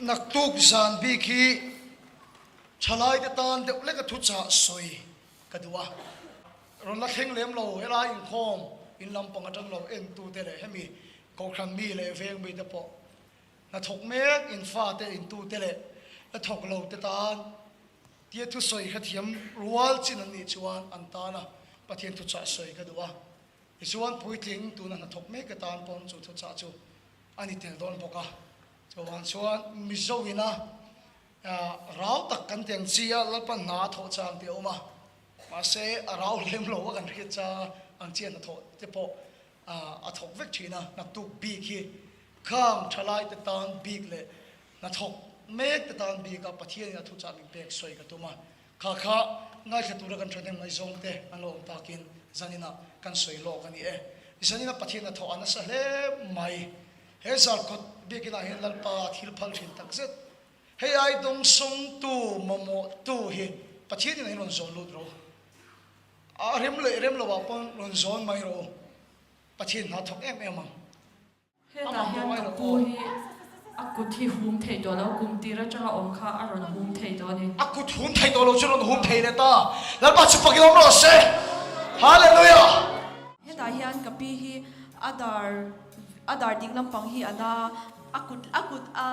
Naktuk zan bik hi thalaite tan deuh leka thuchah sawi ka duh a. Rawn la thleng lem lo, helai inkhawm in lampang atang lo entute leh hemi kohhran mi leh veng mite pawh hnathawk mek in fate intute leh la thawk lo te tan tia thusawi kha thiam rual chin an nih chuan an tana Pathian thuchah sawi ka duh a. Tichuan puitling tuna hnathawk mek te tan pawn chu thuchah chu a ni tel dawn bawk a. Chuvang chuan Mizo ina rau tak kan teng chi a, Lalpan hna a thawh chang tih a awm a, mahse a rau lem lo a kan hriat chang a, ang chi a hnathawh te pawh a thawk vek thin a, naktuk bik hi khang thalai te tan bik leh hnathawk mek te tan bik a Pathian in a thuchah min pek sawi ka tum a, kha kha ngaithla tura kan thahnem ngaihzawng te an lo awm takin zaninah kan sawi lawk a ni e. Zanin a Pathian hnathawh a nasa hle mai. He zarkawt biakinah hian Lalpa thil phal thin tak zet. Hei ai dawngsawngtu, mamawhtu hi Pathianin an rawn zawn lut rawh u. A rem leh rem lohah pawn rawn zawn mai rawh u. Pathian hna thawk em em ang. Hetah hian ka pu hi a kut hi hum thei tawh lo, kum tir atanga awm kha a rawn hum thei tawh a ni. A kut hum thei tawh lo chu rawn hum thei leh ta. Lalpa chu fakin awm rawh se. Hallelujah! Hetah hian ka pi hi a dar A dar ding lampang hi a na a, a kut a kut a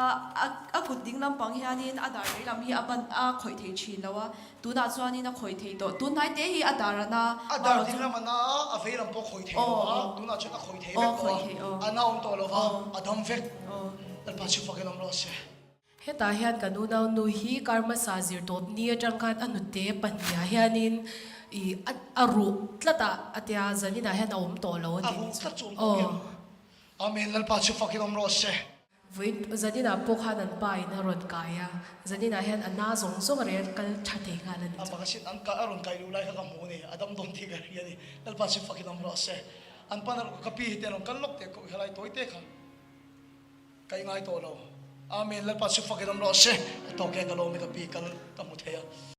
a kut ding lampang hianin a dar lei lam hi a ban a khawih thei thin lo a, tunah chuanin a khawih thei tawh. Tun hnai te hi a dar a na. A dar ding lam a na a, a vei lam pawh a khawih thei lo a, tunah chuan a khawih thei vek tawh a, a na awm tawh lo va, a dam vek. Lalpa chu fakin awm rawh se. Hetah hian kan unaunu hi Karmasa zirtawp ni atang khan a hnute pahnihah hianin ih a ruh tlat a, a tia zaninah hian a awm tawh lo a ti nih chu. Aw. Amen Lalpa chu fakin awm rawh se. Vawiin zaninah pawh khan an pa in a rawn kai a, zaninah hian a na zawng zawng a rel kal tha thei nghal a ni chu. A pakhat an a rawn kai luh lai kha ka hmu a ni, a dam dawn tih ka hria a ni. Lalpa chu fakin awm rawh se. An pan a ka pi hi te an rawn kal lawk teh kawh helai tawi te kha. Ka i ngai tawh lo. Amen Lalpa chu fakin awm rawh se. Ka tawk e ka lawm e ka pi kal ka hmu thei a.